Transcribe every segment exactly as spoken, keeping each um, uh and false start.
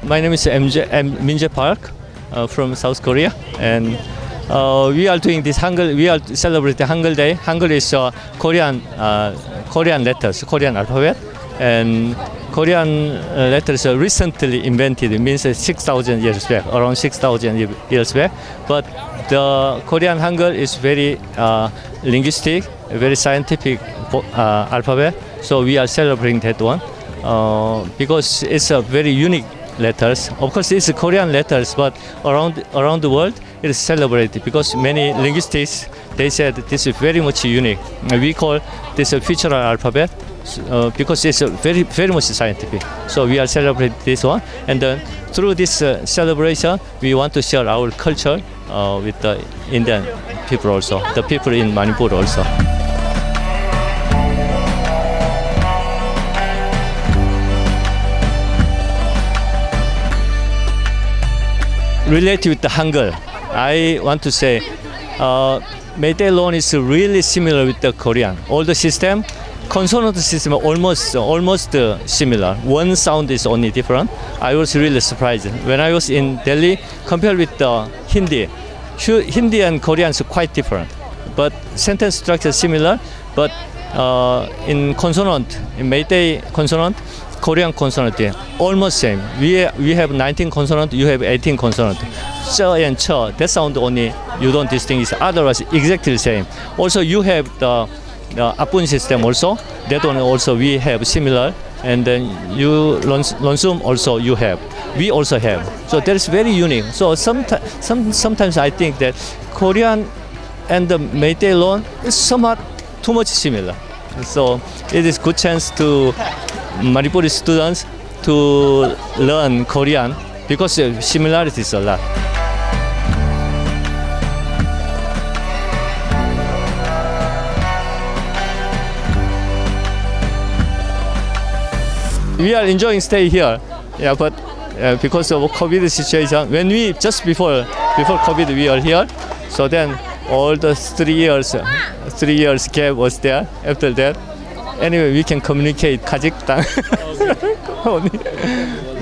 My name is M J, M, Minje Park, uh, from South Korea, and uh, we are doing this Hangul. We are celebrating Hangul Day. Hangul is uh, Korean uh, Korean letters, Korean alphabet, and Korean uh, letters are recently invented. It means uh, six thousand years back, around six thousand ye- years back. But the Korean Hangul is very uh, linguistic, very scientific uh, alphabet. So we are celebrating that one uh, because it's a very unique letters. Of course, it's Korean letters, but around around the world, it is celebrated because many linguists, they said this is very much unique. We call this a future alphabet uh, because it's a very very much scientific. So we are celebrating this one, and then through this uh, celebration, we want to share our culture uh, with the Indian people also, the people in Manipur also. Related with the Hangul, I want to say uh, Meitei loan is really similar with the Korean. All the system, consonant system almost almost uh, similar. One sound is only different. I was really surprised when I was in Delhi. Compared with the Hindi, Hindi and Korean is quite different, but sentence structure similar. But uh, in consonant, in Meitei consonant, Korean consonant, yeah, almost same. We we have nineteen consonant, you have eighteen consonant. Ch and ch, that sound only you don't distinguish. Otherwise, exactly the same. Also, you have the, the Apun system also. That one also we have similar. And then you Lon- Lonsum also you have. We also have. So that is very unique. So sometimes some, sometimes I think that Korean and the Meitei loan is somewhat too much similar. So it is good chance to Manipuri students to learn Korean because the similarities a lot. We are enjoying stay here. Yeah, but uh, because of COVID situation, when we just before before COVID we are here, so then all the three years, uh, three years gap was there. After that, anyway, we can communicate Kazakhstan. ꯍꯧꯅꯤ꯫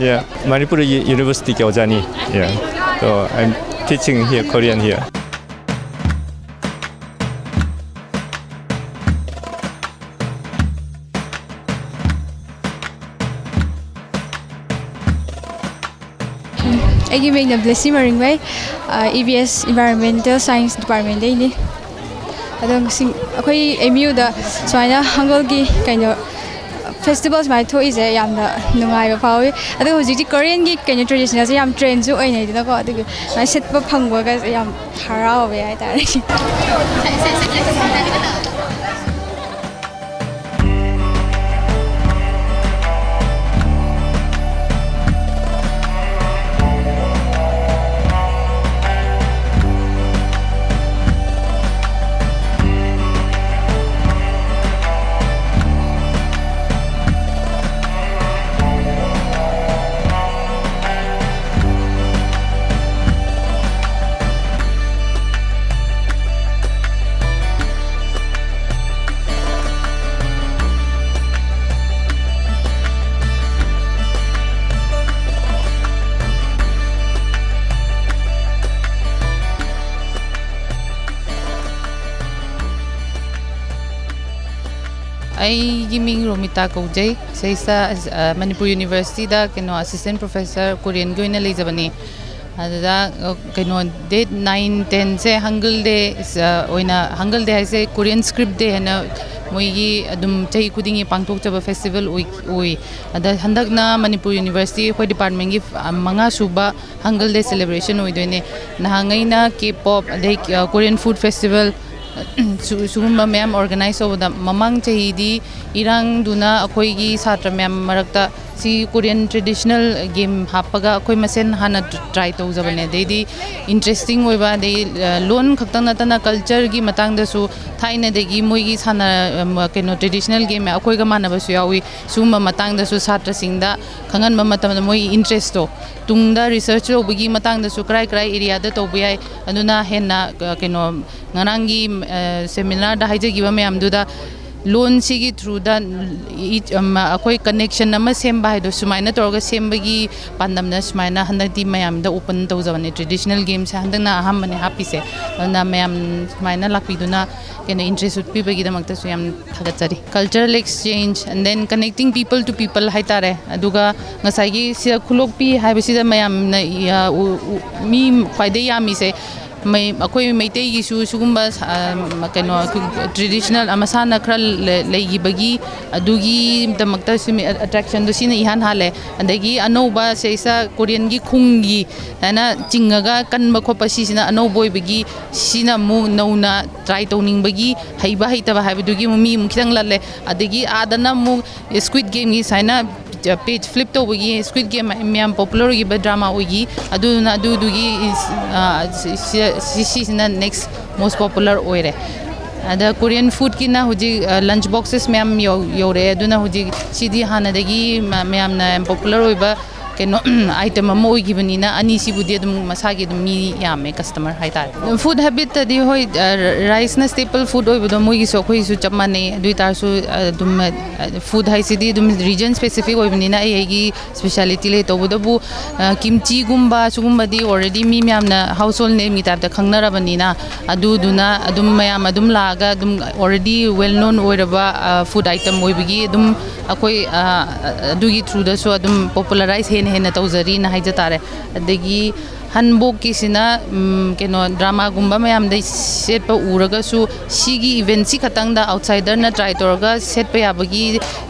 Yeah, Manipur u-, university ꯀꯤ ꯑꯣꯖꯥꯅꯤ꯫ Yeah, so I'm teaching here, Korean here. ꯑꯩꯒꯤ ꯃꯤꯡꯅ ꯕ꯭ꯂꯦꯁꯤ ꯃꯔꯤꯡꯃꯩ, E B ꯑꯦꯁ Environmental Science Department ꯇꯩꯅꯤ꯫ ꯑꯗꯣ ꯉꯁꯤ ꯑꯩꯈꯣꯏ M ꯌꯨꯗ ꯁꯨꯃꯥꯏꯅ ꯍꯪꯒꯜꯒꯤ ꯀꯩꯅꯣ ꯐꯦꯁꯇꯤꯚꯦꯜ ꯁꯨꯃꯥꯏꯅ ꯊꯣꯛꯏꯁꯦ ꯌꯥꯝꯅ ꯅꯨꯡꯉꯥꯏꯕ ꯐꯥꯎꯏ꯫ ꯑꯗꯣ ꯍꯧꯖꯤꯛꯇꯤ ꯀꯣꯔꯤꯌꯟꯒꯤ ꯀꯩꯅꯣ ꯇ꯭ꯔꯦꯗꯤꯁꯅꯦꯜꯁꯦ ꯌꯥꯝ ꯇ꯭ꯔꯦꯟꯁꯨ ꯑꯣꯏꯅꯩꯗꯅꯀꯣ, ꯑꯗꯨꯒꯤ ꯁꯨꯃꯥꯏꯅ ꯁꯦꯠꯄ ꯐꯪꯕꯒꯁꯦ ꯌꯥꯝ ꯍꯔꯥꯎꯋꯦ ꯍꯥꯏꯇꯥꯔꯦ꯫ ꯑꯩꯒꯤ ꯃꯤꯡ ꯔꯣꯃꯤꯇꯥ ꯀꯧꯖꯩ꯫ ꯁꯤꯗꯩꯁꯤꯗ, ꯑ, ꯃꯅꯤꯄꯨꯔ ꯌꯨꯅꯤꯚꯔꯁꯤꯇꯤꯗ ꯀꯩꯅꯣ assistant professor ꯀꯣꯔꯤꯌꯟꯒꯤ ꯑꯣꯏꯅ ꯂꯩꯖꯕꯅꯤ꯫ ꯑꯗꯨꯗ, ꯑ, ꯀꯩꯅꯣ date nine ten ꯁꯦ ꯍꯪꯒꯜ ꯗꯦ, ꯑ, ꯑꯣꯏꯅ, ꯍꯪꯒꯜ ꯗꯦ ꯍꯥꯏꯁꯦ Korean Script Day ꯍꯥꯏꯅ ꯃꯣꯏꯒꯤ ꯑꯗꯨꯝ ꯆꯍꯤ ꯈꯨꯗꯤꯡꯒꯤ ꯄꯥꯡꯊꯣꯛꯆꯕ ꯐꯦꯁꯇꯤꯚꯦꯜ ꯑꯣꯏ-, ꯑꯣꯏ꯫ ꯑꯗ ꯍꯟꯗꯛꯅ ꯃꯅꯤꯄꯨꯔ ꯌꯨꯅꯤꯚꯔꯁꯤꯇꯤ ꯑꯩꯈꯣꯏ ꯗꯤꯄꯥꯔꯠꯃꯦꯟꯒꯤ, ꯑ, ꯃꯉꯥ ꯁꯨꯕ ꯍꯪꯒꯜ ꯗꯦ ꯁꯦꯂꯦꯕ꯭ꯔꯦꯁꯟ ꯑꯣꯏꯗꯣꯏꯅꯦ꯫ ꯅꯍꯥꯟꯉꯩꯅ K-pop, ꯑꯗꯩ, ꯑ, Korean food festival, ꯁꯨ-, ꯁꯨꯒꯨꯝꯕ ꯃꯌꯥꯝ organize ꯇꯧꯕꯗ, ꯃꯃꯥꯡ ꯆꯍꯤꯗꯤ ꯏꯔꯥꯡꯗꯨꯅ ꯑꯩꯈꯣꯏꯒꯤ ꯁꯥꯇ꯭ꯔ ꯃꯌꯥꯝ ꯃꯔꯛꯇ ꯁꯤ Korean traditional game ꯍꯥꯞꯄꯒ ꯑꯩꯈꯣꯏ ꯃꯁꯦꯟ ꯍꯥꯟꯅ try ꯇꯧꯖꯕꯅꯦ꯫ ꯑꯗꯩꯗꯤ interesting ꯑꯣꯏꯕ, ꯑꯗꯩ, ꯑ, ꯂꯣꯟ ꯈꯛꯇꯪ ꯅꯠꯇꯅ culture ꯒꯤ ꯃꯇꯥꯡꯗꯁꯨ ꯊꯥꯏꯅꯗꯒꯤ ꯃꯣꯏꯒꯤ ꯁꯥꯟꯅ-, ꯑ, ꯀꯩꯅꯣ traditional game ꯑꯩꯈꯣꯏꯒ ꯃꯥꯟꯅꯕꯁꯨ ꯌꯥꯎꯏ꯫ ꯁꯤꯒꯨꯝꯕ ꯃꯇꯥꯡꯗꯁꯨ ꯁꯥꯇ꯭ꯔꯁꯤꯡꯗ ꯈꯪꯍꯟꯕ ꯃꯇꯝꯗ ꯃꯣꯏ interest ꯇꯣ, ꯇꯨꯡꯗ research ꯇꯧꯕꯒꯤ ꯃꯇꯥꯡꯗꯁꯨ ꯀꯔꯥꯏ ꯀꯔꯥꯏ area ꯗ ꯇꯧꯕ ꯌꯥꯏ꯫ ꯑꯗꯨꯅ ꯍꯦꯟꯅ, ꯑ, ꯀꯩꯅꯣ, ꯉꯔꯥꯡꯒꯤ, ꯑ, seminar ꯗ ꯍꯥꯏꯖꯈꯤꯕ ꯃꯌꯥꯝꯗꯨꯗ ꯂꯣꯟꯁꯤꯒꯤ ꯊ꯭ꯔꯨꯗ ꯑꯩꯈꯣꯏ ꯀꯅꯦꯛꯁꯟ ꯑꯃ ꯁꯦꯝꯕ ꯍꯥꯏꯗꯣ, ꯁꯨꯃꯥꯏꯅ ꯇꯧꯔꯒ ꯁꯦꯝꯕꯒꯤ ꯄꯥꯟꯗꯝꯅ ꯁꯨꯃꯥꯏꯅ ꯍꯟꯗꯛꯇꯤ ꯃꯌꯥꯝꯗ ꯑꯣꯄꯟ ꯇꯧꯖꯕꯅꯦ꯫ ꯇ꯭ꯔꯦꯗꯤꯁꯅꯦꯜ ꯒꯦꯝꯁꯦ ꯍꯟꯗꯛꯅ ꯑꯍꯥꯟꯕꯅꯦ ꯍꯥꯞꯄꯤꯁꯦ꯫ ꯑꯗꯨꯅ ꯃꯌꯥꯝ ꯁꯨꯃꯥꯏꯅ ꯂꯥꯛꯄꯤꯗꯨꯅ ꯀꯩꯅꯣ, ꯏꯟꯇꯔꯦꯁ ꯎꯠꯄꯤꯕꯒꯤꯗꯃꯛꯇꯁꯨ ꯌꯥꯝ ꯊꯥꯒꯠꯆꯔꯤ꯫ Cultural exchange and then connecting people to people ꯍꯥꯏꯇꯥꯔꯦ꯫ ꯑꯗꯨꯒ ꯉꯁꯥꯏꯒꯤ ꯁꯤꯗ ꯈꯨꯂꯣꯛꯄꯤ ꯍꯥꯏꯕꯁꯤꯗ ꯃꯌꯥꯝꯅ, ꯃꯤ ꯈ꯭ꯋꯥꯏꯗꯩ ꯌꯥꯝꯃꯤꯁꯦ ꯑꯩꯈꯣꯏ ꯃꯩꯇꯩꯒꯤꯁꯨ ꯁꯤꯒꯨꯝꯕ ꯀꯩꯅꯣ, ꯇ꯭ꯔꯦꯗꯤꯁꯅꯦꯜ ꯃꯁꯥꯟꯅ ꯈꯔ ꯂꯩꯈꯤꯕꯒꯤ, ꯑꯗꯨꯒꯤꯗꯃꯛꯇ ꯑꯦꯇ꯭ꯔꯦꯛꯁꯟꯗꯣ ꯁꯤꯅ ꯏꯍꯥꯟ ꯍꯥꯜꯂꯦ꯫ ꯑꯗꯒꯤ ꯑꯅꯧꯕ ꯁꯤꯁ ꯀꯣꯔꯤꯌꯟꯒꯤ ꯈꯨꯡꯒꯤ ꯍꯥꯏꯅ ꯆꯤꯡꯉꯒ ꯀꯟꯕ ꯈꯣꯠꯄ, ꯁꯤꯁꯤꯅ ꯑꯅꯧꯕ ꯑꯣꯏꯕꯒꯤ, ꯁꯤꯅ ꯑꯃꯨꯛ ꯅꯧꯅ ꯇ꯭ꯔꯥꯏ ꯇꯧꯅꯤꯡꯕꯒꯤ, ꯍꯩꯕ ꯍꯩꯇꯕ ꯍꯥꯏꯕꯗꯨꯒꯤ ꯑꯃꯨꯛ ꯃꯤ ꯑꯃꯨꯛ ꯈꯤꯇꯪ ꯂꯜꯂꯦ꯫ ꯑꯗꯒꯤ ꯑꯥꯗꯅ ꯑꯃꯨꯛ ꯁ꯭ꯀ꯭ꯋꯤꯠ ꯒꯦꯝꯒꯤ ꯁꯨꯃꯥꯏꯅ ꯄꯦꯖ ꯐ꯭ꯂꯤꯞ ꯇꯧꯕꯒꯤ, ꯁ꯭ꯀ꯭ꯋꯤꯠ ꯒꯦꯝ ꯌꯥꯝ ꯄꯣꯄꯨꯂꯔ ꯑꯣꯏꯈꯤꯕ ꯗ꯭ꯔꯃꯥ ꯑꯣꯏꯈꯤ꯫ ꯑꯗꯨꯗꯨꯅ ꯑꯗꯨꯗꯨꯒꯤ ꯁꯤꯁꯤꯅ ꯅꯦꯛꯁ ꯃꯣꯁ ꯄꯣꯄꯨꯂꯔ ꯑꯣꯏꯔꯦ꯫ ꯑꯗ ꯀꯣꯔꯤꯌꯟ ꯐꯨꯗꯀꯤꯅ ꯍꯧꯖꯤꯛ ꯂꯟꯆ ꯕꯣꯛꯁꯦꯁ ꯃꯌꯥꯝ ꯌꯧꯔꯛꯑꯦ꯫ ꯑꯗꯨꯅ ꯍꯧꯖꯤꯛ ꯁꯤꯗꯤ ꯍꯥꯟꯅꯗꯒꯤ ꯃꯌꯥꯝꯅ ꯌꯥꯝ ꯄꯣꯄꯨꯂꯔ ꯑꯣꯏꯕ ꯀꯩꯅꯣ ꯑꯥꯏꯇꯦꯝ ꯑꯃ ꯑꯣꯏꯈꯤꯕꯅꯤꯅ, ꯑꯅꯤꯁꯤꯕꯨꯗꯤ ꯑꯗꯨꯝ ꯃꯁꯥꯒꯤ ꯑꯗꯨꯝ ꯃꯤ ꯌꯥꯝꯃꯦ, ꯀꯁꯇꯃꯔ ꯍꯥꯏꯇꯥꯔꯦ꯫ ꯐꯨꯗ ꯍꯦꯕꯤꯠꯇꯗꯤ ꯍꯣꯏ, ꯔꯥꯏꯁꯅ ꯁ꯭ꯇꯦꯄꯜ ꯐꯨꯗ ꯑꯣꯏꯕꯗꯣ ꯃꯣꯏꯒꯤꯁꯨ ꯑꯩꯈꯣꯏꯒꯤꯁꯨ ꯆꯞ ꯃꯥꯟꯅꯩ꯫ ꯑꯗꯨ ꯑꯣꯏꯇꯥꯔꯁꯨ ꯑꯗꯨꯝ ꯐꯨꯗ ꯍꯥꯏꯁꯤꯗꯤ ꯑꯗꯨꯝ ꯔꯤꯖꯟ ꯁ꯭ꯄꯦꯁꯤꯐꯤꯛ ꯑꯣꯏꯕꯅꯤꯅ, ꯑꯩ ꯑꯩꯒꯤ ꯁ꯭ꯄꯦꯁꯤꯌꯥꯂꯤꯇꯤ ꯂꯩ꯫ ꯇꯧꯕꯇꯕꯨ ꯀꯤꯝꯆꯤꯒꯨꯝꯕ ꯁꯤꯒꯨꯝꯕꯗꯤ ꯑꯣꯜꯔꯦꯗꯤ ꯃꯤ ꯃꯌꯥꯝꯅ ꯍꯥꯎꯁ ꯍꯣꯜ ꯅꯦꯝꯒꯤ ꯇꯥꯏꯞꯇ ꯈꯪꯅꯔꯕꯅꯤꯅ, ꯑꯗꯨꯗꯨꯅ ꯑꯗꯨꯝ ꯃꯌꯥꯝ ꯑꯗꯨꯝ ꯂꯥꯛꯑꯒ ꯑꯗꯨꯝ ꯑꯣꯜꯔꯦꯗꯤ ꯋꯦꯜ ꯅꯣꯟ ꯑꯣꯏꯔꯕ ꯐꯨꯗ ꯑꯥꯏꯇꯦꯝ ꯑꯣꯏꯕꯒꯤ ꯑꯗꯨꯝ ꯑꯩꯈꯣꯏ ꯑꯗꯨꯒꯤ ꯊ꯭ꯔꯨꯗꯁꯨ ꯑꯗꯨꯝ ꯄꯣꯄꯨꯂꯔꯥꯏꯁ ꯍꯦꯟꯅ ꯍꯦꯟꯅ ꯇꯧꯖꯔꯤꯅ ꯍꯥꯏꯖ ꯇꯥꯔꯦ꯫ ꯑꯗꯒꯤ ꯍꯟꯕꯣꯛꯀꯤꯁꯤꯅ ꯀꯩꯅꯣ, ꯗ꯭ꯔꯃꯥꯒꯨꯝꯕ ꯃꯌꯥꯝꯗ ꯁꯦꯠꯄ ꯎꯔꯒꯁꯨ, ꯁꯤꯒꯤ ꯏꯚꯦꯟꯁꯤ ꯈꯛꯇꯪꯗ ꯑꯥꯎꯠꯁꯥꯏꯗꯔꯅ ꯇ꯭ꯔꯥꯏ ꯇꯧꯔꯒ ꯁꯦꯠꯄ ꯌꯥꯕꯒꯤ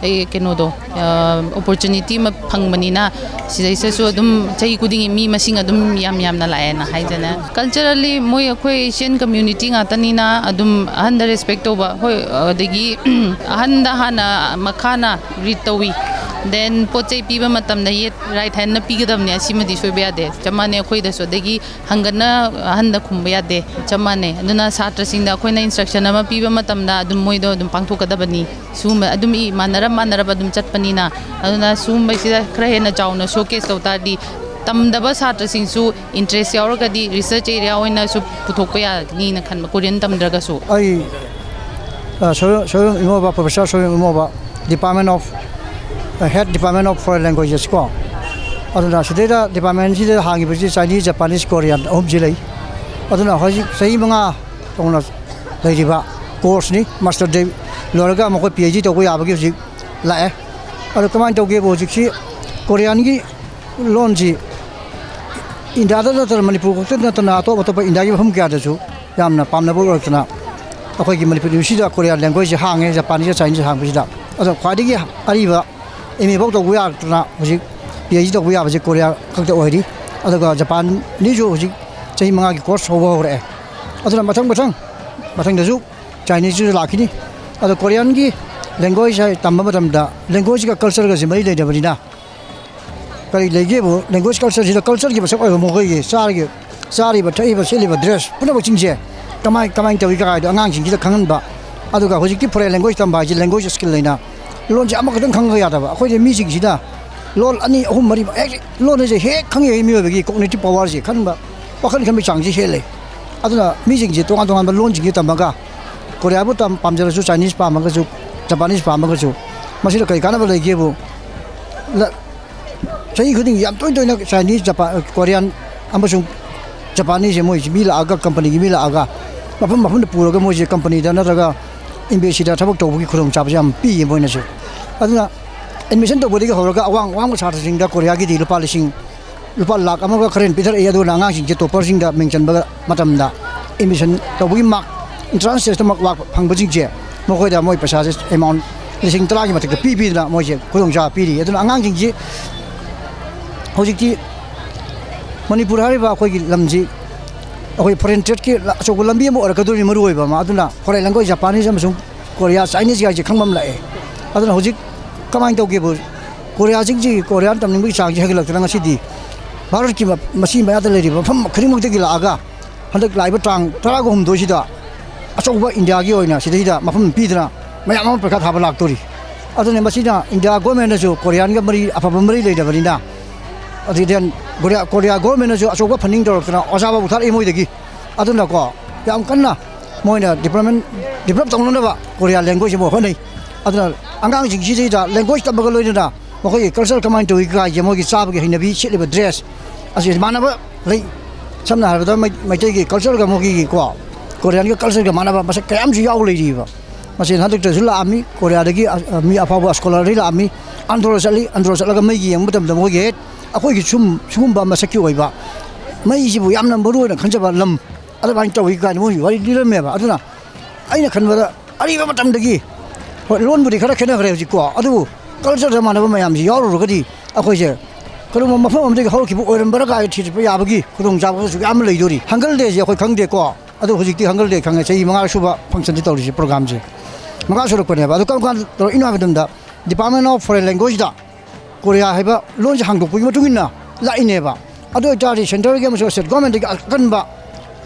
ꯀꯩꯅꯣꯗꯣ, ꯑꯣꯄꯣꯔꯆꯨꯅꯤꯇꯤ ꯑꯃ ꯐꯪꯕꯅꯤꯅ, ꯁꯤꯗꯩꯁꯤꯗꯁꯨ ꯑꯗꯨꯝ ꯆꯍꯤ ꯈꯨꯗꯤꯡꯒꯤ ꯃꯤ ꯃꯁꯤꯡ ꯑꯗꯨꯝ ꯌꯥꯝ ꯌꯥꯝꯅ ꯂꯥꯛꯑꯦꯅ ꯍꯥꯏꯖꯅ꯫ ꯀꯜꯆꯔꯦꯜꯂꯤ ꯃꯣꯏ ꯑꯩꯈꯣꯏ ꯑꯦꯁꯤꯌꯟ ꯀꯝꯃ꯭ꯌꯨꯅꯤꯇꯤ ꯉꯥꯛꯇꯅꯤꯅ ꯑꯗꯨꯝ ꯑꯍꯟꯗ ꯔꯦꯁꯄꯦꯛ ꯇꯧꯕ, ꯍꯣꯏ, ꯑꯗꯒꯤ ꯑꯍꯟꯗ ꯍꯥꯟꯅ ꯃꯈꯥꯅ ꯒ꯭ꯔꯤꯠ ꯇꯧꯋꯤ꯫ ꯗꯦꯟ ꯄꯣꯠ ꯆꯩ ꯄꯤꯕ ꯃꯇꯝꯗ ꯌꯦꯠ ꯔꯥꯏꯠ ꯍꯦꯟꯅ ꯄꯤꯒꯗꯕꯅꯦ, ꯑꯁꯤꯃꯗꯤ ꯁꯣꯏꯕ ꯌꯥꯗꯦ꯫ ꯆꯞ ꯃꯥꯟꯅꯩ ꯑꯩꯈꯣꯏꯗꯁꯨ꯫ ꯑꯗꯒꯤ ꯍꯪꯒꯠꯅ ꯑꯍꯟꯗ ꯈꯨꯝꯕ ꯌꯥꯗꯦ, ꯆꯞ ꯃꯥꯟꯅꯩ꯫ ꯑꯗꯨꯅ ꯁꯥꯇ꯭ꯔꯁꯤꯡꯗ ꯑꯩꯈꯣꯏꯅ ꯏꯟꯁꯇ꯭ꯔꯛꯁꯟ ꯑꯃ ꯄꯤꯕ ꯃꯇꯝꯗ ꯑꯗꯨꯝ ꯃꯣꯏꯗꯣ ꯑꯗꯨꯝ ꯄꯥꯡꯊꯣꯛꯀꯗꯕꯅꯤ꯫ ꯁꯤꯒꯨꯝꯕ ꯑꯗꯨꯝ ꯏ ꯃꯥꯟꯅꯔꯞ ꯃꯥꯟꯅꯔꯞ ꯑꯗꯨꯝ ꯆꯠꯄꯅꯤꯅ, ꯑꯗꯨꯅ ꯁꯤꯒꯨꯝꯕꯁꯤꯗ ꯈꯔ ꯍꯦꯟꯅ ꯆꯥꯎꯅ ꯁꯣꯀꯦꯁ ꯇꯧ ꯇꯥꯔꯗꯤ, ꯇꯝꯗꯕ ꯁꯥꯇ꯭ꯔꯁꯤꯡꯁꯨ ꯏꯟꯇꯔꯦꯁ ꯌꯥꯎꯔꯒꯗꯤ ꯔꯤꯁꯔꯆ ꯑꯦꯔꯤꯌꯥ ꯑꯣꯏꯅꯁꯨ ꯄꯨꯊꯣꯛꯄ ꯌꯥꯒꯅꯤꯅ ꯈꯟꯕ, ꯀꯣꯔꯤꯌꯟ ꯇꯝꯗ꯭ꯔꯒꯁꯨ꯫ ꯑꯩ Soyam Imoba, professor Soyam Imoba, department of, head department of foreign languages ꯀꯣ꯫ ꯑꯗꯨꯅ ꯁꯤꯗꯩꯗ ꯗꯤꯄꯥꯔꯠꯃꯦꯟꯁꯤꯗ ꯍꯥꯡꯉꯤꯕꯁꯤ ꯆꯥꯏꯅꯤꯁ, ꯖꯄꯥꯅꯤꯁ, ꯀꯣꯔꯤꯌꯥꯟ ꯑꯍꯨꯝꯁꯤ ꯂꯩ꯫ ꯑꯗꯨꯅ ꯍꯧꯖꯤꯛ ꯆꯍꯤ ꯃꯉꯥ ꯇꯧꯅ ꯂꯩꯔꯤꯕ ꯀꯣꯔꯁꯅꯤ꯫ ꯃꯥꯁꯇꯔ ꯗꯤ ꯂꯣꯏꯔꯒ ꯃꯈꯣꯏ ꯄꯤ ꯑꯩꯆ ꯗꯤ ꯇꯧꯕ ꯌꯥꯕꯒꯤ ꯍꯧꯖꯤꯛ ꯂꯥꯛꯑꯦ꯫ ꯑꯗꯣ ꯀꯃꯥꯏꯅ ꯇꯧꯒꯦꯕꯨ, ꯍꯧꯖꯤꯛꯁꯤ ꯀꯣꯔꯤꯌꯥꯟꯒꯤ ꯂꯣꯟꯁꯤ ꯏꯟꯗꯤꯌꯥꯗ ꯅꯠꯇꯅ, ꯃꯅꯤꯄꯨꯔ ꯈꯛꯇ ꯅꯠꯇꯅ, ꯑꯇꯣꯞ ꯑꯇꯣꯞꯄ ꯏꯟꯗꯤꯌꯥꯒꯤ ꯃꯐꯝ ꯀꯌꯥꯗꯁꯨ ꯌꯥꯝꯅ ꯄꯥꯝꯅꯕ ꯑꯣꯏꯔꯛꯇꯅ, ꯑꯩꯈꯣꯏꯒꯤ ꯃꯅꯤꯄꯨꯔ ꯌꯨꯅꯤꯚꯔꯁꯤꯇꯤꯗ ꯀꯣꯔꯤꯌꯥ ꯂꯦꯡꯒ꯭ꯋꯦꯖꯁꯦ ꯍꯥꯡꯉꯦ, ꯖꯄꯥꯅꯤꯁ, ꯆꯥꯏꯅꯤꯁ ꯍꯥꯡꯕꯁꯤꯗ꯫ ꯑꯗꯣ ꯈ꯭ꯋꯥꯏꯗꯒꯤ ꯑꯔꯤꯕ ꯑꯦꯝ ꯑꯦ ꯐꯥꯎ ꯇꯧꯕ ꯌꯥꯔꯛꯇꯅ ꯍꯧꯖꯤꯛ ꯄꯤ ꯑꯩꯆ ꯗꯤ ꯇꯧꯕ ꯌꯥꯕꯁꯦ ꯀꯣꯔꯤꯌꯥ ꯈꯛꯇ ꯑꯣꯏꯔꯤ꯫ ꯑꯗꯨꯒ ꯖꯄꯥꯟꯒꯤꯁꯨ ꯍꯧꯖꯤꯛ ꯆꯍꯤ ꯃꯉꯥꯒꯤ ꯀꯣꯔꯁ ꯍꯧꯕ ꯍꯧꯔꯛꯑꯦ꯫ ꯑꯗꯨꯅ ꯃꯊꯪ ꯃꯊꯪ, ꯃꯊꯪꯗꯁꯨ ꯆꯥꯏꯅꯤꯁꯁꯨ ꯂꯥꯛꯈꯤꯅꯤ꯫ ꯑꯗꯣ ꯀꯣꯔꯤꯌꯥꯟꯒꯤ ꯂꯦꯡꯒ꯭ꯋꯦꯖ ꯍꯥꯏ ꯇꯝꯕ ꯃꯇꯝꯗ ꯂꯦꯡꯒ꯭ꯋꯦꯖꯀ ꯀꯜꯆꯔꯒꯁꯦ ꯃꯔꯤ ꯂꯩꯅꯕꯅꯤꯅ, ꯀꯔꯤ ꯂꯩꯒꯦꯕꯨ, ꯂꯦꯡꯒ꯭ꯋꯦꯖ ꯀꯜꯆꯔꯁꯤꯗ ꯀꯜꯆꯔꯒꯤ ꯃꯁꯛ ꯑꯣꯏꯕ ꯃꯈꯣꯏꯒꯤ ꯆꯥꯔꯒꯤ, ꯆꯥꯔꯤꯕ, ꯊꯛꯏꯕ, ꯁꯦꯠꯂꯤꯕ ꯗ꯭ꯔꯦꯁ ꯄꯨꯝꯅꯃꯛꯁꯤꯡꯁꯦ ꯀꯃꯥꯏ, ꯀꯃꯥꯏꯅ ꯇꯧꯏ ꯀꯥꯏꯗꯣ ꯑꯉꯥꯡꯁꯤꯡꯁꯤꯗ ꯈꯪꯍꯟꯕ꯫ ꯑꯗꯨꯒ ꯍꯧꯖꯤꯛꯇꯤ ꯐꯣꯔꯦꯟ ꯂꯦꯡꯒ꯭ꯋꯦꯖ ꯇꯝꯕ ꯍꯥꯏꯁꯦ ꯂꯦꯡꯒ꯭ꯋꯦꯖ ꯁ꯭ꯀꯤꯜ ꯂꯩꯅ, ꯂꯣꯟꯁꯦ ꯑꯃꯈꯛꯇꯪ ꯈꯪꯉꯒ ꯌꯥꯗꯕ꯫ ꯑꯩꯈꯣꯏꯗꯤ ꯃꯤꯁꯤꯡꯁꯤꯅ ꯂꯣꯟ ꯑꯅꯤ, ꯑꯍꯨꯝ, ꯃꯔꯤ ꯍꯦꯛ, ꯂꯣꯟ ꯍꯥꯏꯁꯦ ꯍꯦꯛ ꯈꯪꯉꯦ, ꯃꯤꯑꯣꯏꯕꯒꯤ ꯀꯣꯒꯅꯤꯇꯤꯚ ꯄꯋꯥꯔꯁꯦ, ꯈꯟꯕ, ꯋꯥꯈꯜ ꯈꯟꯕꯒꯤ ꯆꯥꯡꯁꯤ ꯍꯦꯜꯂꯦ꯫ ꯑꯗꯨꯅ ꯃꯤꯁꯤꯡꯁꯦ ꯇꯣꯉꯥꯟ ꯇꯣꯉꯥꯟꯕ ꯂꯣꯟꯁꯤꯡꯁꯦ ꯇꯝꯃꯒ, ꯀꯣꯔꯤꯌꯥꯕꯨ ꯇꯝ-, ꯄꯥꯝꯖꯔꯁꯨ, ꯆꯥꯏꯅꯤꯁ ꯄꯥꯝꯃꯒꯁꯨ, ꯖꯄꯥꯅꯤꯁ ꯄꯥꯝꯃꯒꯁꯨ, ꯃꯁꯤꯗ ꯀꯔꯤ ꯀꯥꯟꯅꯕ ꯂꯩꯒꯦꯕꯨ, ꯂ-, ꯆꯍꯤ ꯈꯨꯗꯤꯡꯒꯤ ꯌꯥꯝ ꯇꯣꯏ ꯇꯣꯏꯅ ꯆꯥꯏꯅꯤꯁ, ꯖꯄꯥ-, ꯀꯣꯔꯤꯌꯥꯟ ꯑꯃꯁꯨꯡ ꯖꯄꯥꯅꯤꯁꯁꯦ, ꯃꯣꯏꯁꯤ ꯃꯤ ꯂꯥꯛꯑꯒ, ꯀꯝꯄꯅꯤꯒꯤ ꯃꯤ ꯂꯥꯛꯑꯒ, ꯃꯐꯝ ꯃꯐꯝꯗ ꯄꯨꯔꯒ ꯃꯣꯏꯁꯦ ꯀꯝꯄꯅꯤꯗ ꯅꯠꯇ꯭ꯔꯒ ꯑꯦꯝꯕꯦꯁꯤꯗ ꯊꯕꯛ ꯇꯧꯕꯒꯤ ꯈꯨꯗꯣꯡꯆꯥꯕꯁꯦ ꯌꯥꯝ ꯄꯤꯌꯦ ꯃꯣꯏꯅꯁꯨ꯫ ꯑꯗꯨꯅ ꯑꯦꯗꯃꯤꯁꯟ ꯇꯧꯕꯗꯒꯤ ꯍꯧꯔꯒ ꯑꯋꯥꯡ ꯑꯋꯥꯡꯕ ꯁꯥꯇ꯭ꯔꯁꯤꯡꯗ ꯀꯣꯔꯤꯌꯥꯒꯤꯗꯤ ꯂꯨꯄꯥ ꯂꯤꯁꯤꯡ, ꯂꯨꯄꯥ ꯂꯥꯈ ꯑꯃꯒ ꯈꯔ ꯍꯦꯟꯅ ꯄꯤꯊꯔꯛꯏ꯫ ꯑꯗꯨꯅ ꯑꯉꯥꯡꯁꯤꯡꯁꯦ ꯇꯣꯄꯔꯁꯤꯡꯗ ꯃꯤꯡ ꯆꯟꯕ ꯃꯇꯝꯗ ꯑꯦꯗꯃꯤꯁꯟ ꯇꯧꯕꯒꯤ ꯃꯥꯔꯛ, ꯑꯦꯟꯇ꯭ꯔꯥꯟꯁ ꯇꯦꯁꯇ ꯃꯥꯔꯛ ꯋꯥꯡ ꯐꯪꯕꯁꯤꯡꯁꯦ, ꯃꯈꯣꯏꯗ ꯃꯣꯏ ꯄꯩꯁꯥꯁꯦ ꯑꯦꯃꯥꯎꯟ ꯂꯤꯁꯤꯡ ꯇꯔꯥꯒꯤ ꯃꯊꯛꯇ ꯄꯤ ꯄꯤꯗꯅ ꯃꯣꯏꯁꯦ ꯈꯨꯗꯣꯡꯆꯥꯕ ꯄꯤꯔꯤ꯫ ꯑꯗꯨꯅ ꯑꯉꯥꯡꯁꯤꯡꯁꯤ ꯍꯧꯖꯤꯛꯇꯤ ꯃꯅꯤꯄꯨꯔ ꯍꯥꯏꯔꯤꯕ ꯑꯩꯈꯣꯏꯒꯤ ꯂꯝꯁꯤ ꯑꯩꯈꯣꯏ ꯐꯣꯔꯦꯟ ꯇ꯭ꯔꯦꯗꯀꯤ ꯑꯆꯧꯕ ꯂꯝꯕꯤ ꯑꯃ ꯑꯣꯏꯔꯛꯀꯗꯣꯔꯤꯕꯅꯤ, ꯃꯔꯨ ꯑꯣꯏꯕ ꯑꯃ꯫ ꯑꯗꯨꯅ ꯐꯣꯔꯦꯟ ꯂꯦꯡꯒ꯭ꯋꯦꯖ, ꯖꯄꯥꯅꯤꯁ ꯑꯃꯁꯨꯡ ꯀꯣꯔꯤꯌꯥ, ꯆꯥꯏꯅꯤꯁ ꯍꯥꯏꯁꯦ ꯈꯪꯕ ꯑꯃ ꯂꯥꯛꯑꯦ꯫ ꯑꯗꯨꯅ ꯍꯧꯖꯤꯛ ꯀꯃꯥꯏꯅ ꯇꯧꯒꯦꯕꯨ, ꯀꯣꯔꯤꯌꯥꯁꯤꯡꯁꯤ ꯀꯣꯔꯤꯌꯥꯟ ꯇꯝꯅꯤꯡꯕꯒꯤ ꯆꯥꯡꯁꯤ ꯍꯦꯟꯒꯠꯂꯛꯇꯅ ꯉꯁꯤꯗꯤ ꯚꯥꯔꯠꯀꯤ ꯃ-, ꯃꯁꯤ ꯃꯌꯥꯗ ꯂꯩꯔꯤꯕ ꯃꯐꯝ ꯈꯨꯗꯤꯡꯃꯛꯇꯒꯤ ꯂꯥꯛꯑꯒ ꯍꯟꯗꯛ ꯂꯥꯛꯏꯕ ꯇꯥꯡ ꯇꯔꯥꯒ ꯍꯨꯝꯗꯣꯏꯁꯤꯗ ꯑꯆꯧꯕ ꯏꯟꯗꯤꯌꯥꯒꯤ ꯑꯣꯏꯅ ꯁꯤꯗꯩꯗ ꯃꯐꯝ ꯄꯤꯗꯅ ꯃꯌꯥꯝ ꯑꯃ ꯄꯩꯈꯥ ꯊꯥꯕ ꯂꯥꯛꯇꯣꯔꯤ꯫ ꯑꯗꯨꯅ ꯃꯁꯤꯅ ꯏꯟꯗꯤꯌꯥ ꯒꯣꯔꯃꯦꯟꯅꯁꯨ ꯀꯣꯔꯤꯌꯥꯟꯒ ꯃꯔꯤ, ꯑꯐꯕ ꯃꯔꯤ ꯂꯩꯅꯕꯅꯤꯅ, ꯑꯗꯨꯗꯤ ꯀꯣꯔꯤꯌꯥ, ꯀꯣꯔꯤꯌꯥ ꯒꯣꯔꯃꯦꯟꯅꯁꯨ ꯑꯆꯧꯕ ꯐꯟꯗꯤꯡ ꯇꯧꯔꯛꯇꯅ ꯑꯣꯖꯥ ꯐꯥꯎꯕ ꯊꯥꯔꯛꯏ ꯃꯣꯏꯗꯒꯤ꯫ ꯑꯗꯨꯅꯀꯣ, ꯌꯥꯝ ꯀꯟꯅ ꯃꯣꯏꯅ ꯗꯤꯕ꯭ꯂꯞꯃꯦꯟ ꯗꯤꯕ꯭ꯂꯞ ꯇꯧꯅꯅꯕ ꯀꯣꯔꯤꯌꯥ ꯂꯦꯡꯒ꯭ꯋꯦꯖꯁꯤꯕꯨ ꯍꯣꯠꯅꯩ꯫ ꯑꯗꯨꯅ ꯑꯉꯥꯡꯁꯤꯡꯁꯤꯗ ꯂꯦꯡꯒ꯭ꯋꯦꯖ ꯇꯝꯕꯒ ꯂꯣꯏꯅꯅ ꯃꯈꯣꯏꯒꯤ ꯀꯜꯆꯔ ꯀꯃꯥꯏꯅ ꯇꯧꯏ ꯀꯥꯏꯁꯦ, ꯃꯣꯏꯒꯤ ꯆꯥꯕꯒꯤ ꯍꯩꯅꯕꯤ, ꯁꯦꯠꯂꯤꯕ ꯗ꯭ꯔꯦꯁ ꯑꯁꯤ ꯃꯥꯟꯅꯕ ꯂꯩ꯫ ꯁꯝꯅ ꯍꯥꯏꯔꯕꯗ ꯃꯩ- ꯃꯩꯇꯩꯒꯤ ꯀꯜꯆꯔꯒ ꯃꯈꯣꯏꯒꯤ ꯀꯣ ꯀꯣꯔꯤꯌꯥꯟꯒꯤ ꯀꯜꯆꯔꯒ ꯃꯥꯟꯅꯕ ꯃꯁꯛ ꯀꯌꯥ ꯑꯃꯁꯨ ꯌꯥꯎ ꯂꯩꯔꯤꯕ꯫ ꯃꯁꯤ ꯍꯟꯗꯛꯇꯁꯨ ꯂꯥꯛꯑꯝꯃꯤ ꯀꯣꯔꯤꯌꯥꯗꯒꯤ, ꯑ, ꯃꯤ ꯑꯐꯥꯎꯕ ꯁ꯭ꯀꯣꯂꯔꯗꯒꯤ ꯂꯥꯛꯑꯝꯃꯤ꯫ ꯑꯟꯗ꯭ꯔꯣ ꯆꯠꯂꯤ꯫ ꯑꯟꯗ꯭ꯔꯣ ꯆꯠꯂꯒ ꯃꯩꯒꯤ ꯌꯦꯡꯕ ꯃꯇꯝꯗ ꯃꯣꯏꯒꯤ ꯍꯦꯛ ꯑꯩꯈꯣꯏꯒꯤ ꯁꯨꯝ ꯁꯤꯒꯨꯝꯕ ꯃꯁꯛꯀꯤ ꯑꯣꯏꯕ ꯃꯩꯁꯤꯕꯨ ꯌꯥꯝꯅ ꯃꯔꯨ ꯑꯣꯏꯅ ꯈꯟꯖꯕ ꯂꯝ ꯑꯗꯨꯃꯥꯏꯅ ꯇꯧꯏ ꯀꯥꯏꯅ ꯃꯣꯏꯒꯤ ꯋꯥꯔꯤ ꯂꯤꯔꯝꯃꯦꯕ꯫ ꯑꯗꯨꯅ ꯑꯩꯅ ꯈꯟꯕꯗ ꯑꯔꯤꯕ ꯃꯇꯝꯗꯒꯤ, ꯍꯣꯏ, ꯂꯣꯟꯕꯨꯗꯤ ꯈꯔ ꯈꯦꯠꯅꯈ꯭ꯔꯦ ꯍꯧꯖꯤꯛꯀꯣ, ꯑꯗꯨꯕꯨ ꯀꯜꯆꯔꯗ ꯃꯥꯟꯅꯕ ꯃꯌꯥꯝꯁꯤ ꯌꯥꯎꯔꯨꯔꯒꯗꯤ ꯑꯩꯈꯣꯏꯁꯦ ꯀꯔꯤꯒꯨꯝꯕ ꯃꯐꯝ ꯑꯃꯗꯒꯤ ꯍꯧꯔꯛꯈꯤꯕ ꯑꯣꯏꯔꯝꯕ꯭ꯔꯥ ꯀꯥꯏ ꯊꯤꯖꯤꯟꯕ ꯌꯥꯕꯒꯤ ꯈꯨꯗꯣꯡꯆꯥꯕꯁꯨ ꯌꯥꯝ ꯂꯩꯗꯣꯔꯤ꯫ ꯍꯪꯒꯜ ꯗꯦꯁꯦ ꯑꯩꯈꯣꯏ ꯈꯪꯗꯦꯀꯣ, ꯑꯗꯣ ꯍꯧꯖꯤꯛꯇꯤ ꯍꯪꯒꯜ ꯗꯦ ꯈꯪꯉꯦ꯫ ꯆꯍꯤ ꯃꯉꯥ ꯁꯨꯕ ꯐꯪꯁꯟꯁꯦ ꯇꯧꯔꯤꯁꯦ, ꯄ꯭ꯔꯣꯒ꯭ꯔꯥꯝꯁꯦ ꯃꯉꯥ ꯁꯨꯔꯛꯄꯅꯦꯕ꯫ ꯑꯗꯣ ꯀꯔꯝ ꯀꯥꯟꯗ ꯇꯧꯔꯛꯏꯅꯣ ꯍꯥꯏꯕ ꯃꯇꯝꯗ, Department of Foreign Languageꯗ ꯀꯣꯔꯤꯌꯥ ꯍꯥꯏꯕ ꯂꯣꯟꯁꯦ ꯍꯥꯡꯗꯣꯛꯄꯒꯤ ꯃꯇꯨꯡ ꯏꯟꯅ ꯂꯥꯛꯏꯅꯦꯕ꯫ ꯑꯗꯨ ꯑꯣꯏꯇꯥꯔꯗꯤ ꯁꯦꯟꯇꯔꯒꯤ ꯑꯃꯁꯨꯡ ꯁ꯭ꯇꯦꯠ ꯒꯣꯔꯃꯦꯟꯗꯒꯤ ꯑꯀꯟꯕ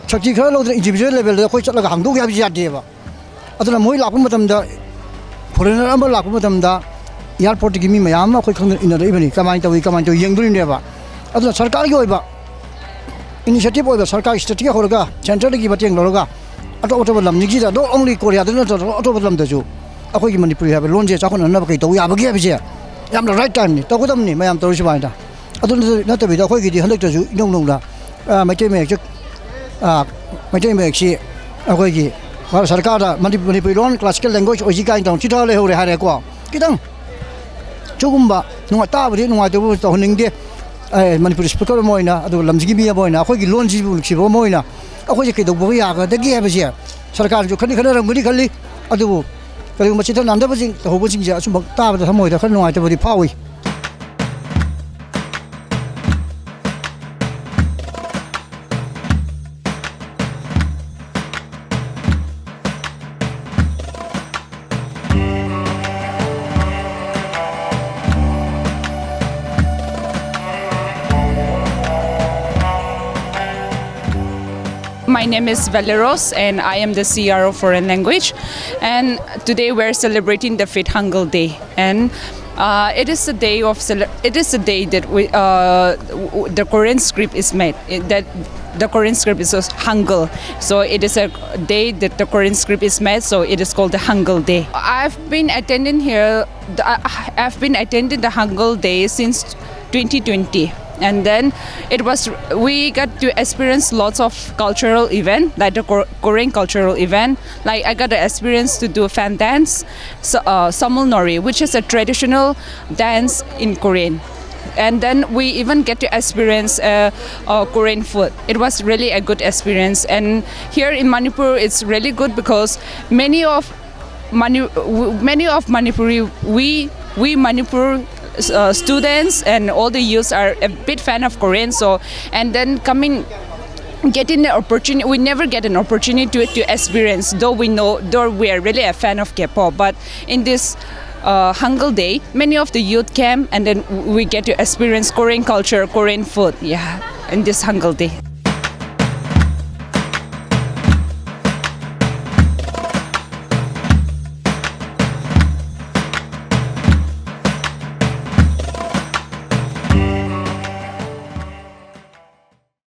ꯁꯛꯇꯤ ꯈꯔ ꯂꯧꯗꯅ ꯏꯟꯗꯤꯕꯤꯖꯨꯋꯦꯜ ꯂꯦꯚꯦꯜꯗ ꯑꯩꯈꯣꯏ ꯆꯠꯂꯒ ꯍꯥꯡꯗꯣꯛꯎꯒꯦ ꯍꯥꯏꯕꯁꯤ ꯌꯥꯗꯦꯕ꯫ ꯑꯗꯨꯅ ꯃꯣꯏ ꯂꯥꯛꯄ ꯃꯇꯝꯗ, ꯐꯣꯔꯦꯅꯔ ꯑꯃ ꯂꯥꯛꯄ ꯃꯇꯝꯗ, ꯑꯦꯌꯥꯔꯄꯣꯔꯠꯇꯒꯤ ꯃꯤ ꯃꯌꯥꯝ ꯑꯃ ꯑꯩꯈꯣꯏ ꯈꯪꯗꯅ ꯏꯟꯅꯔꯛꯏꯕꯅꯤ꯫ ꯀꯃꯥꯏꯅ ꯇꯧꯏ, ꯀꯃꯥꯏꯅ ꯇꯧꯏ ꯌꯦꯡꯗꯣꯔꯤꯕꯅꯦꯕ꯫ ꯑꯗꯨꯅ ꯁꯔꯀꯥꯔꯒꯤ ꯑꯣꯏꯕ ꯏꯅꯤꯁꯤꯌꯦꯇꯤꯚ ꯑꯣꯏꯕ, ꯁꯔꯀꯥꯔꯒꯤ ꯁ꯭ꯇꯦꯠꯇꯒꯤ ꯍꯧꯔꯒ ꯁꯦꯟꯇꯔꯗꯒꯤ ꯃꯇꯦꯡ ꯂꯧꯔꯒ ꯑꯇꯣꯞ ꯑꯇꯣꯞꯄ ꯂꯝꯁꯤꯡꯁꯤꯗ, not only ꯀꯣꯔꯤꯌꯥꯗ ꯅꯠꯇ꯭ꯔꯒ ꯑꯇꯣꯞꯄ ꯂꯝꯗꯁꯨ ꯑꯩꯈꯣꯏꯒꯤ ꯃꯅꯤꯄꯨꯔꯤ ꯍꯥꯏꯕ ꯂꯣꯟꯁꯦ ꯆꯥꯎꯈꯠꯅꯅꯕ ꯀꯩ ꯇꯧ ꯌꯥꯕꯒꯦ ꯍꯥꯏꯕꯁꯦ ꯌꯥꯝꯅ ꯔꯥꯏꯠ ꯇꯥꯏꯝꯅꯤ, ꯇꯧꯒꯗꯕꯅꯤ ꯃꯌꯥꯝ ꯇꯧꯔꯤ ꯁꯨꯃꯥꯏꯅ꯫ ꯑꯗꯨ ꯅꯠꯇ- ꯅꯠꯇꯕꯤꯗ ꯑꯩꯈꯣꯏꯒꯤꯗꯤ ꯍꯟꯗꯛꯇꯁꯨ ꯏꯅꯧ ꯅꯧꯅ, ꯑ, ꯃꯩꯇꯩ ꯃꯌꯦꯛꯁꯦ, ꯑ, ꯃꯩꯇꯩ ꯃꯌꯦꯛꯁꯤ ꯑꯩꯈꯣꯏꯒꯤ ꯚꯥꯔꯠ ꯁꯔꯀꯥꯔꯗ ꯃꯅꯤ- ꯃꯅꯤꯄꯨꯔꯤ ꯂꯣꯟ ꯀ꯭ꯂꯥꯁꯤꯀꯦꯜ ꯂꯦꯡꯒ꯭ꯋꯦꯖ ꯑꯣꯏꯁꯤ ꯀꯥꯏꯅ ꯇꯧꯅ ꯆꯤꯊꯔ ꯂꯩꯍꯧꯔꯦ ꯍꯥꯏꯔꯦꯀꯣ꯫ ꯈꯤꯇꯪ ꯁꯤꯒꯨꯝꯕ ꯅꯨꯡꯉꯥꯏ- ꯇꯥꯕꯗꯤ ꯅꯨꯡꯉꯥꯏꯇꯕ ꯇꯧꯍꯟꯅꯤꯡꯗꯦ꯫ ꯑꯦ, ꯃꯅꯤꯄꯨꯔꯤ ꯁ꯭ꯄꯤꯀꯔ ꯑꯃ ꯑꯣꯏꯅ, ꯑꯗꯨꯒ ꯂꯝꯁꯤꯒꯤ ꯃꯤ ꯑꯃ ꯑꯣꯏꯅ, ꯑꯩꯈꯣꯏꯒꯤ ꯂꯣꯟꯁꯤꯕꯨ ꯅꯨꯡꯁꯤꯕ ꯑꯃ ꯑꯣꯏꯅ ꯑꯩꯈꯣꯏꯁꯦ ꯀꯩꯗꯧꯕ ꯌꯥꯒꯗꯒꯦ ꯍꯥꯏꯕꯁꯦ ꯁꯔꯀꯥꯔꯁꯨ ꯈꯟꯗꯤ ꯈꯟꯅꯔꯝꯒꯅꯤ ꯈꯜꯂꯤ꯫ ꯑꯗꯨꯕꯨ ꯀꯔꯤꯒꯨꯝꯕ ꯆꯤꯊ ꯅꯥꯟꯗꯕꯁꯤꯡ ꯇꯧꯍꯧꯕꯁꯤꯡꯁꯦ ꯑꯁꯨꯝꯕ ꯇꯥꯕꯗ ꯊꯃꯣꯏꯗ ꯈꯔ ꯅꯨꯡꯉꯥꯏꯇꯕꯗꯤ ꯐꯥꯎꯏ꯫ My name is Valeros and I am the C R O Foreign Language. And today we're celebrating the fifth Hangul Day. And uh, it is a day of cele- it is a day that we uh, w- w- the Korean script is made. It, that The Korean script is just Hangul. So it is a day that the Korean script is made, so it is called the Hangul Day. I've been attending here, the, I- I've been attending the Hangul Day since twenty twenty. And then it was, we got to experience lots of cultural event, like the Kor- Korean cultural event. Like I got the experience to do fan dance, so, uh, Samul Nori, which is a traditional dance in Korean. And then we even get to experience uh, uh, Korean food. It was really a good experience. And here in Manipur, it's really good because many of Mani- w- many of Manipuri, we we Manipur uh, students and all the youths are a bit fan of Korean. So and then coming, getting the opportunity, we never get an opportunity to, to experience, though we know, though we are really a fan of K-pop. But in this uh, Hangul Day, many of the youth came, and then we get to experience Korean culture, Korean food. Yeah, in this Hangul Day.